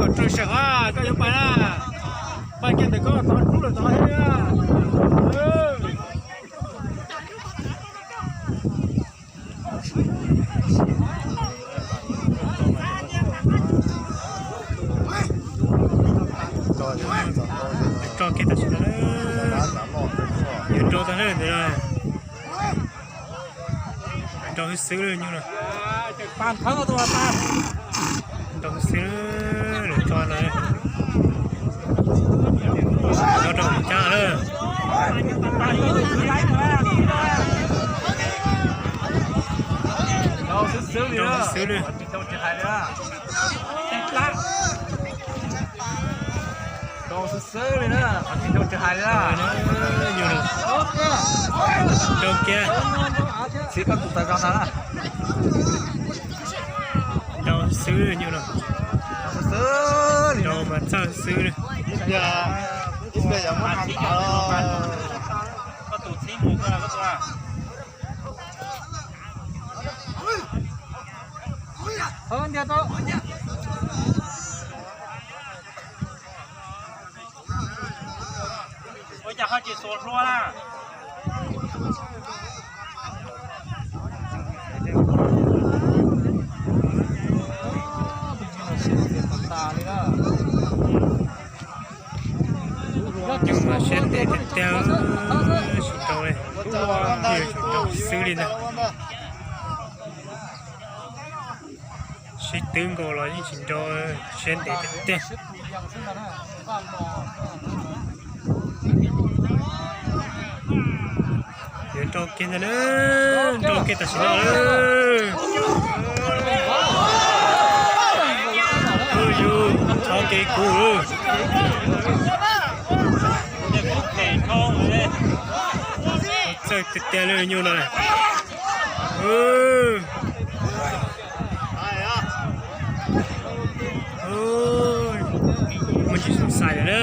Rau seem a, koj yuav pais na, pais kiag ntawm koj tod rub lawm tod thiab. Rau kiag tam sim no, yuav rau tag lawm ntawd. Rau xwb xwb lawm nyuj no. Rau xwb xwb lawm tso no. Rau rau cab lawm. Rau xwb xwb lawm. Rau xwb xwb li na. Qhov tsis rau tsis hais li na. Rau kiag. Txiv koj tus tawv zog ntag na. Rau xwb nyuj no. Rau mas txawj xwb li. Ua cas ho tsis xuas hlua na? Nyuj mas siab ntev tiag tiag, tsis rau li, rau xwb li ntag. Sib twb nkaus los yeej tsis nrau, siab ntev tiag tiag. Yuav nrau kiag ntag na, nrau kiag tam sim no lawm. Yus thov kev kuv lawm. Txawj tiag tiag li nyuj no. Muaj ntsis xav xav lawm na.